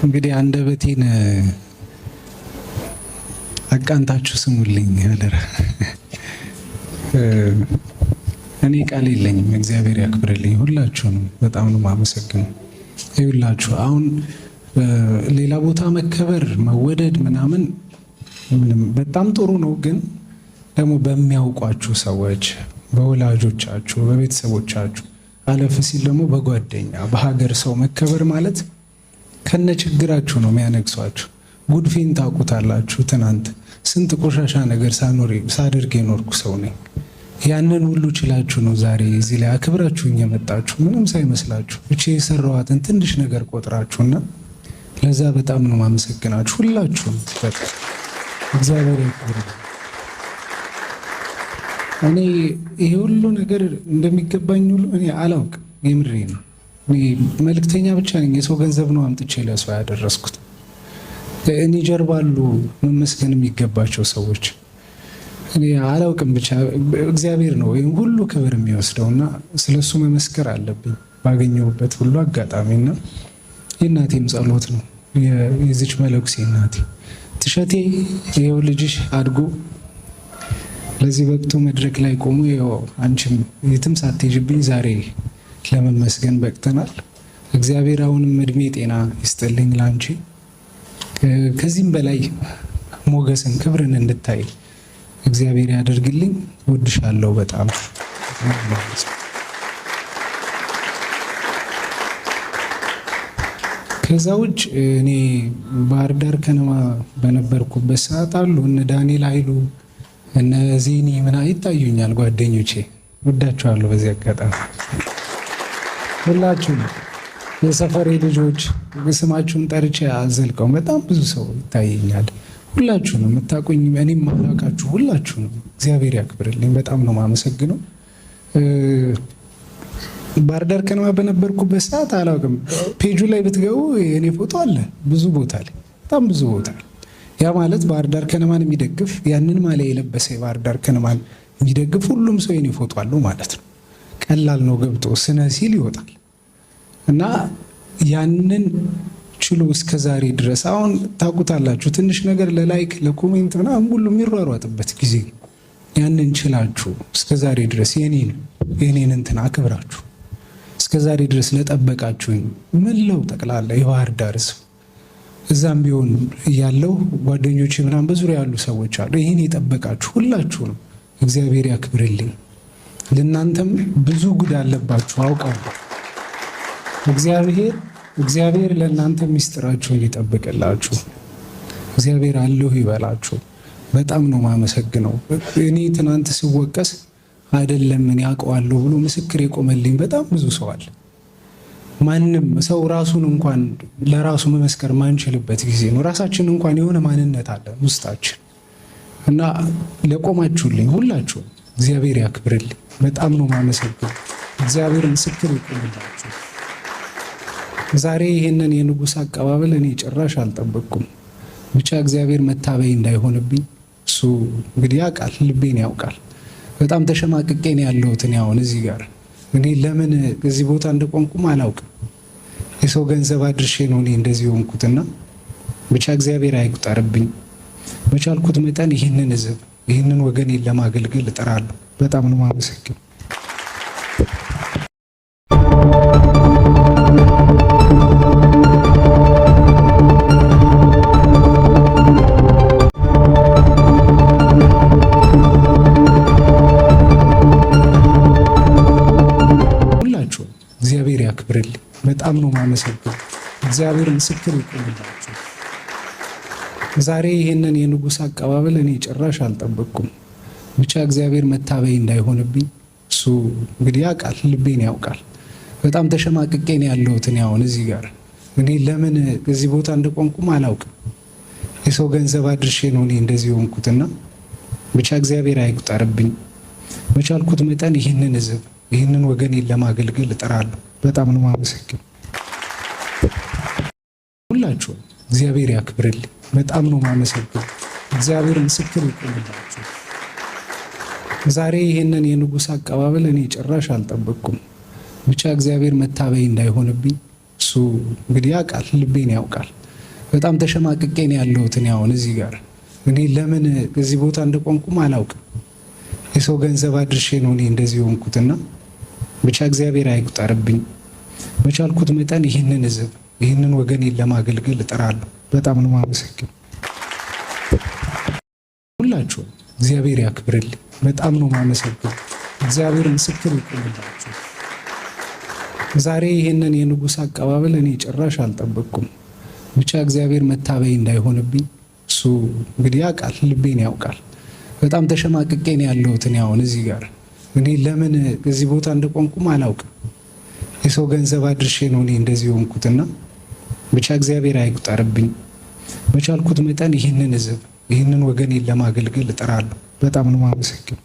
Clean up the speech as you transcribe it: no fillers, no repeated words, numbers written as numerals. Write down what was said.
እንግዲህ አንደበቴን አቃንታችሁ ስሙልኝ አደራ። እኔ ቃል የለኝም። እግዚአብሔር ያክብርልኝ። ሁላችሁንም በጣም ነው የማመሰግነው። ይኸውላችሁ አሁን ሌላ ቦታ መከበር መወደድ ምናምን ምንም በጣም ጥሩ ነው፣ ግን ደግሞ በሚያውቋችሁ ሰዎች፣ በወላጆቻችሁ፣ በቤተሰቦቻችሁ አለፍ ሲል ደግሞ በጓደኛ በሀገር ሰው መከበር ማለት ከነ ችግራችሁ ነው የሚያነግሷችሁ። ጉድፌን ታውቁታላችሁ። ትናንት ስንት ቆሻሻ ነገር ሳደርግ የኖርኩ ሰው ነኝ። ያንን ሁሉ ችላችሁ ነው ዛሬ እዚህ ላይ አክብራችሁኝ የመጣችሁ ምንም ሳይመስላችሁ እቺ የሰራኋትን ትንሽ ነገር ቆጥራችሁና ለዛ በጣም ነው ማመሰግናችሁ ሁላችሁም። በቃ እግዚአብሔር ያክብር። እኔ ይሄ ሁሉ ነገር እንደሚገባኝ ሁሉ እኔ አላውቅም። የምሬ ነው። እኔ መልእክተኛ ብቻ ነኝ። የሰው ገንዘብ ነው አምጥቼ ለሰው ያደረስኩት። እኔ ጀርባ አሉ መመስገን የሚገባቸው ሰዎች። እኔ አላውቅም። ብቻ እግዚአብሔር ነው ይህን ሁሉ ክብር የሚወስደውና ስለሱ መመስከር አለብኝ ባገኘሁበት ሁሉ አጋጣሚና የእናቴም ጸሎት ነው። የዚች መለኩሴ እናቴ ትሸቴ ይኸው ልጅሽ አድጎ ለዚህ በቅቶ መድረክ ላይ ቆሞ ይኸው አንቺም የትም ሳትሄጂብኝ ዛሬ ለመመስገን በቅተናል። እግዚአብሔር አሁንም እድሜ ጤና ይስጥልኝ ለአንቺ ከዚህም በላይ ሞገስን ክብርን እንድታይ እግዚአብሔር ያደርግልኝ። ወድሻለሁ በጣም። ከዛ ውጭ እኔ ባህር ዳር ከነማ በነበርኩበት ሰዓት አሉ እነ ዳንኤል ኃይሉ እነ ዜኒ ምና ይታዩኛል ጓደኞቼ፣ ወዳቸዋለሁ። በዚህ አጋጣሚ ሁላችሁም የሰፈሬ ልጆች ስማችሁን ጠርቼ አዘልቀውም በጣም ብዙ ሰው ይታየኛል። ሁላችሁንም የምታውቁኝ እኔም ማላውቃችሁ ሁላችሁንም እግዚአብሔር ያክብርልኝ። በጣም ነው የማመሰግነው። ባህር ዳር ከነማ በነበርኩበት ሰዓት አላውቅም፣ ፔጁ ላይ ብትገቡ የእኔ ፎቶ አለ ብዙ ቦታ ላይ፣ በጣም ብዙ ቦታ ላይ። ያ ማለት ባህር ዳር ከነማን የሚደግፍ ያንን ማሊያ የለበሰ የባህር ዳር ከነማን የሚደግፍ ሁሉም ሰው የኔ ፎቶ አለው ማለት ነው። ቀላል ነው፣ ገብቶ ስነ ሲል ይወጣል። እና ያንን ችሎ እስከ ዛሬ ድረስ አሁን ታውቁታላችሁ፣ ትንሽ ነገር ለ like ለ comment ምናምን ሁሉ የሚሯሯጥበት ጊዜ ያንን ችላችሁ እስከ ዛሬ ድረስ የኔን እንትን አክብራችሁ እስከ ዛሬ ድረስ ለጠበቃችሁኝ መላው ጠቅላላ የባህር ዳር ሰው እዛም ቢሆን ያለው ጓደኞቼ ምናምን በዙሪያ ያሉ ሰዎች አሉ። ይህን የጠበቃችሁ ሁላችሁንም እግዚአብሔር ያክብርልኝ። ለእናንተም ብዙ ጉድ አለባችሁ አውቃለሁ። እግዚአብሔር ለእናንተ ሚስጥራችሁን ይጠብቅላችሁ። እግዚአብሔር አለሁ ይበላችሁ። በጣም ነው ማመሰግነው። እኔ ትናንት ስወቀስ አይደለም እኔ አውቀዋለሁ ብሎ ምስክር የቆመልኝ በጣም ብዙ ሰው አለ። ማንም ሰው ራሱን እንኳን ለራሱ መመስከር ማንችልበት ጊዜ ነው። ራሳችን እንኳን የሆነ ማንነት አለ ውስጣችን እና ለቆማችሁልኝ ሁላችሁም እግዚአብሔር ያክብርልኝ። በጣም ነው ማመሰግነው። እግዚአብሔር ምስክር ይቆምላችሁ። ዛሬ ይሄንን የንጉሥ አቀባበል እኔ ጭራሽ አልጠበቅኩም። ብቻ እግዚአብሔር መታበይ እንዳይሆንብኝ እሱ እንግዲህ ያውቃል፣ ልቤን ያውቃል። በጣም ተሸማቅቄ ነው ያለሁት እኔ አሁን እዚህ ጋር። እኔ ለምን እዚህ ቦታ እንደቆምኩም አላውቅም። የሰው ገንዘብ አድርሼ ነው እኔ እንደዚህ ሆንኩትና ብቻ እግዚአብሔር አይቁጠርብኝ። በቻልኩት መጠን ይህንን ሕዝብ ይህንን ወገኔን ለማገልገል እጥራለሁ። በጣም ነው የማመሰግነው። ሁላችሁም እግዚአብሔር ያክብርልኝ። በጣም ነው የማመሰግነው። እግዚአብሔር ምስክር ይቆምላችሁ። ዛሬ ይሄንን የንጉሥ አቀባበል እኔ ጭራሽ አልጠበቅኩም። ብቻ እግዚአብሔር መታበይ እንዳይሆንብኝ እሱ እንግዲህ ያውቃል፣ ልቤን ያውቃል። በጣም ተሸማቅቄ ነው ያለሁት እኔ አሁን እዚህ ጋር። እኔ ለምን እዚህ ቦታ እንደቆምኩም አላውቅም። የሰው ገንዘብ አድርሼ ነው እኔ እንደዚህ ሆንኩትና ብቻ እግዚአብሔር አይቁጠርብኝ። በቻልኩት መጠን ይህንን ሕዝብ ይህንን ወገኔን ለማገልገል እጥራለሁ። በጣም ነው የማመሰግነው። ሁላችሁም እግዚአብሔር ያክብርልኝ። በጣም ነው የማመሰግነው። እግዚአብሔር ምስክር ይቆምላችሁ። ዛሬ ይሄንን የንጉሥ አቀባበል እኔ ጭራሽ አልጠበቅኩም። ብቻ እግዚአብሔር መታበይ እንዳይሆንብኝ እሱ እሱ እንግዲህ ያውቃል፣ ልቤን ያውቃል። በጣም ተሸማቅቄ ነው ያለሁት እኔ አሁን እዚህ ጋር። እኔ ለምን እዚህ ቦታ እንደቆምኩም አላውቅም። የሰው ገንዘብ አድርሼ ነው እኔ እንደዚህ ሆንኩትና ብቻ እግዚአብሔር አይቁጠርብኝ። በቻልኩት መጠን ይህንን ሕዝብ፣ ይህንን ወገኔን ለማገልገል እጥራለሁ። በጣም ነው የማመሰግነው። ሁላችሁም እግዚአብሔር ያክብርልኝ። በጣም ነው የማመሰግነው። እግዚአብሔር ምስክር ይቁምላችሁ። ዛሬ ይህንን የንጉሥ አቀባበል እኔ ጭራሽ አልጠበቅኩም። ብቻ እግዚአብሔር መታበይ እንዳይሆንብኝ፣ እሱ እንግዲህ ያውቃል፣ ልቤን ያውቃል። በጣም ተሸማቅቄ ነው ያለሁት እኔ አሁን እዚህ ጋር። እኔ ለምን እዚህ ቦታ እንደቆምኩም አላውቅም። የሰው ገንዘብ አድርሼ ነው እኔ እንደዚህ ሆንኩትና ብቻ እግዚአብሔር አይቁጠርብኝ። በቻልኩት መጠን ይህንን ሕዝብ፣ ይህንን ወገኔን ለማገልገል እጥራለሁ። በጣም ነው የማመሰግነው።